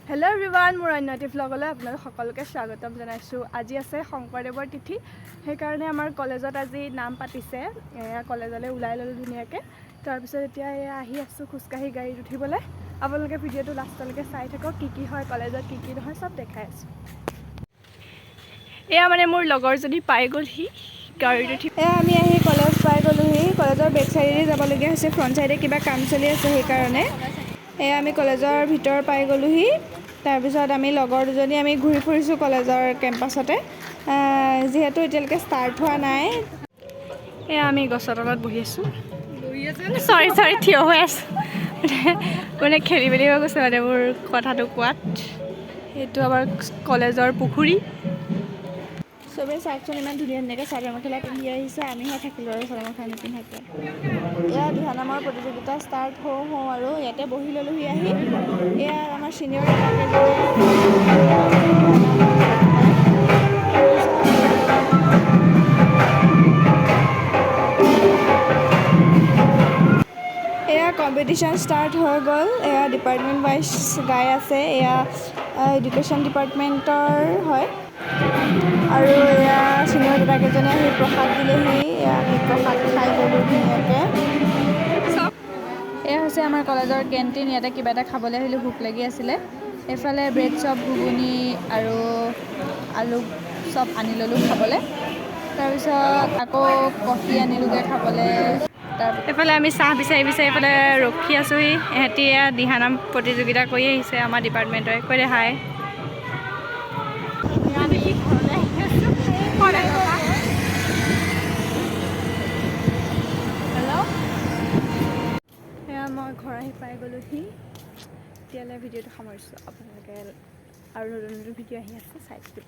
Hello' everyone, মোৰ অন্য এটি ভ্লগলৈ আপোনালোক সকলোকে স্বাগতম জনাইছোঁ। আজি আছে শংকৰদেৱৰ তিথি, সেইকাৰণে আমাৰ কলেজত আজি নাম পাতিছে। এয়া কলেজলৈ ওলাই ল'লোঁ ধুনীয়াকৈ। তাৰপিছত এতিয়া এয়া আহি আছোঁ খোজকাঢ়ি গাড়ীত উঠিবলৈ। আপোনালোকে ভিডিঅ'টো লাষ্টলৈকে চাই থাকক, কি কি হয় কলেজত, কি কি নহয়, চব দেখাই আছোঁ। এয়া মানে মোৰ লগৰজনী পাই গ'লহি গাড়ীত উঠি। এয়া আমি আহি কলেজ পাই গ'লোহি। কলেজৰ বেক চাইডেদি যাবলগীয়া হৈছে, ফ্ৰণ্ট চাইডে কিবা কাম চলি আছে সেইকাৰণে। এয়া আমি কলেজৰ ভিতৰ পাই গ'লোহি। তাৰপিছত আমি লগৰ দুজনী আমি ঘূৰি ফুৰিছোঁ কলেজৰ কেম্পাছতে, যিহেতু এতিয়ালৈকে ষ্টাৰ্ট হোৱা নাই। এয়া আমি গছৰ তলত বহি আছোঁ, চৰি চৰি, থিয় হৈ আছোঁ। মানে খেলি মেলি হৈ গৈছে মানে মোৰ কথাটো কোৱাত। এইটো আমাৰ কলেজৰ পুখুৰী। চবেই চাওকচোন, ইমান ধুনীয়া ধুনীয়াকৈ চাদৰ মেখেলা পিন্ধি আহিছে, আমিহে থাকিলোঁ আৰু চাদৰ মেখেলা নিপিন্ধাকৈ। এয়া দিহানামৰ প্ৰতিযোগিতা ষ্টাৰ্ট হওঁ হওঁ আৰু ইয়াতে বহি ল'লোহি আহি। এয়া আমাৰ ছিনিয়ৰ দাদাকেইজনে। এয়া কম্পিটিশ্যন ষ্টাৰ্ট হৈ গ'ল। এয়া ডিপাৰ্টমেণ্ট ৱাইজ গাই আছে। এয়া এডুকেশ্যন ডিপাৰ্টমেণ্টৰ হয় আৰু এয়া ছিনিয়ৰ দাদাকেইজনে আহি প্ৰসাদ দিলেহি। এয়া আমি প্ৰসাদ খাই ল'লোঁ ধুনীয়াকৈ। এয়া হৈছে আমাৰ কলেজৰ কেণ্টিন। ইয়াতে কিবা এটা খাবলৈ আহিলোঁ, ভোক লাগি আছিলে। এইফালে ব্ৰেড চপ, ঘুগুনি আৰু আলু চপ আনি ল'লোঁ খাবলৈ। তাৰপিছত আকৌ কফি আনিলোগৈ খাবলৈ। তাৰ এইফালে আমি চাহ বিচাৰি বিচাৰি পেলাই ৰখি আছোঁহি। ইহঁতি এয়া দিহানাম প্ৰতিযোগিতা কৰি আহিছে আমাৰ ডিপাৰ্টমেণ্টৰে। কৈ দে হাই। আমি ঘৰলৈ আহি আছোঁ কলেজৰ পৰা। হেল্ল', এয়া মই ঘৰ আহি পাই গ'লোহি। এতিয়ালৈ ভিডিঅ'টো সামৰিছোঁ। আপোনালোকে আৰু নতুন নতুন ভিডিঅ' আহি আছে, চাই থাকিব।